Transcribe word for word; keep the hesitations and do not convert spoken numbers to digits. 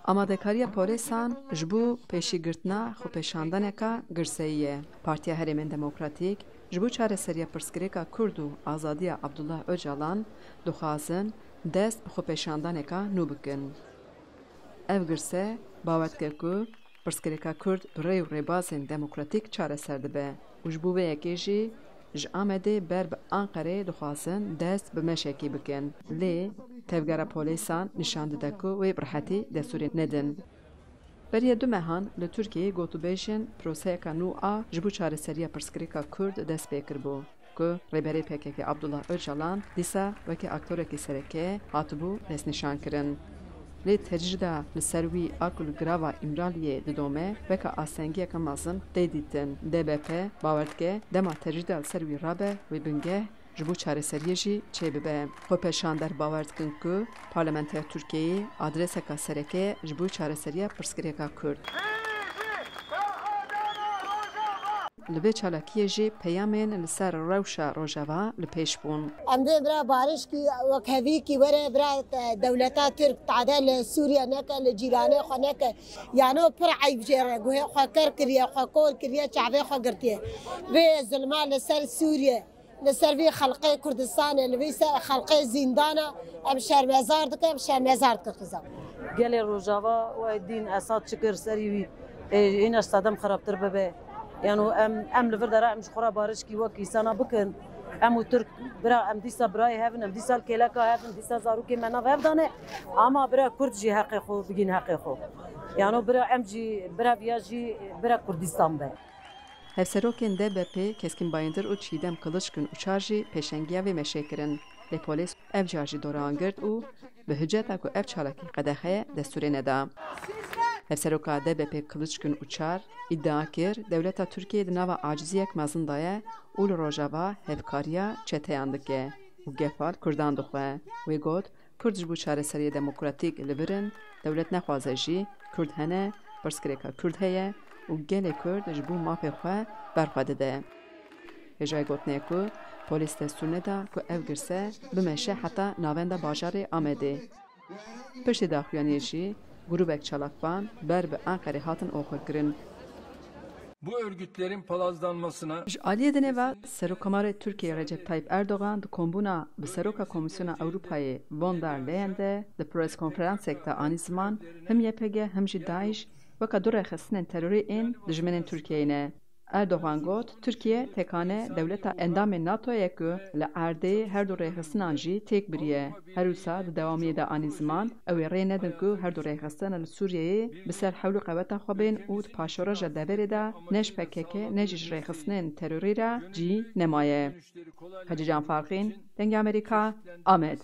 Amadekariya polîsan ji bo pêşîgirtina xwepêşandaneka girseyî ye. Partiya Herêmên Demokratîk ji bo çareseriya pirsgirêka Kurd û azadiya Abdullah Ocalan dixwazin dest bi xwepêşandaneka nû bikin. Ev girse bawer dike ku pirsgirêka Kurd bi rê û rêbazên demokratîk çareser dibe û ji bo vê yekê jî ji Amedê ber bi Anqerê dixwazin dest bi meşekê bikin. Lê tevgera polîsan nîşan dide ku wê bi rehetî destûrê nedin. Beriya du mehan li Tirkiyeyê gotûbêjên proseyeka nû a ji bo çareseriya pirsgirêka Kurd dest pê kiribû, ku Rêberê P K K Abdullah Ocalan dîsa weke aktorekî sereke hatibû destnîşankirin. Lê tecrîda li ser wî a ku li girava Îmraliyê didome, weke astengiyeke mezin tê dîtin. D B P bawer dike dema tecrîda li ser wî rabe, wê bingeh ji bo çareseriyê jî çêbibe. Xwepêşander bawer dikin ku parlamentoya Tirkiyeyê adreseka sereke ji bo çareseriya pirsgirêka Kurd. Li vê çalakiyê jî peyamên li ser rewşa Rojava li pêş bûn. Em dê bira barişkî wekhevîkî were bira, e, dewleta Tirk tade li Sûriye neke, li cîranê xwe neke. Yano pir eyb jê re guhê xwe ker kiriye, xwe kor kiriye, çavê xwe girtiye. Vê zilma li ser Sûriye, li ser vî xelqê Kurdistanê, li vî ser xelqê zîndana, em şermezar dikin, em şermezar dikin xiza. Gelê Rojava we dîn Esad çi kir serî wî, ê, hîna ji sedem xirabtir bibe. Yano em, em li vir dera em ji xwe re barişkî wek îsana bikin. Em û Tirk bira, em dîsa birayê hev in, em dîsa kêleka hev in, dîsa zarokê me nav hev dane. Ama bira Kurd jî heqê xwe bigîn heqê xwe. Yano bira em jî, bira viya jî, bira Kurdistan be. Hevserokên D B P Keskin Bayındır û Çiğdem Kılıçgün Uçar jî pêşengiya vê meşê kirin. Lê polîs ev car jî doran girt û bi hiceta ku ev çalakî qedexe ye, destûrê neda. Hevseroka D B P Kılıçgün Uçar îdia kir, dewleta Tirkiyê di nava aciziyek mezin de ye û li Rojava hevkariya çeteyan dike û gefa li Kurdan dixwe. Wê got, Kurd ji bo çareseriyê demokratîk li vir in, dewlet nexwaze jî, Kurd hene, pirsgirêka Kurd heye û gelê Kurd ji bo mafê xwe berxwe dide. Hêjayî gotinê ye ku polîs destûr neda ku ev girse bimeşe heta navenda bajarê Amedê. Piştî daxuyaniyê jî grûbek çalakvan ber bi Enqerê hatin oxirkirin. Bu örgütlerin palazlanmasına Ji aliyê dinê ve Serokkomarê Tirkiyê Recep Tayyip Erdogan di kombûna bi Seroka Komîsyona Ewropayê von der Leyen de di preskonferansek de anî ziman, him Y P G him jî DAIŞ weke du rêxistinên terorî ên dijminên Tirkiyeyê ne. Erdogan got, Tirkiye tekane dewleta endamê NATO ye ku li erdê her du rêxistinan jî têk biriye. Her wisa di dewamiyê de anî ziman, ew ê rê nedin ku her du rêxistin li Sûriyeyê bi ser hewl û qeweta xwe bên û di paşeroja deverê de ne ji P K K ne jî ji rêxistinên terorî re cî nemaye. Hecîcan Farqîn, Dengê Amerîka, Amed.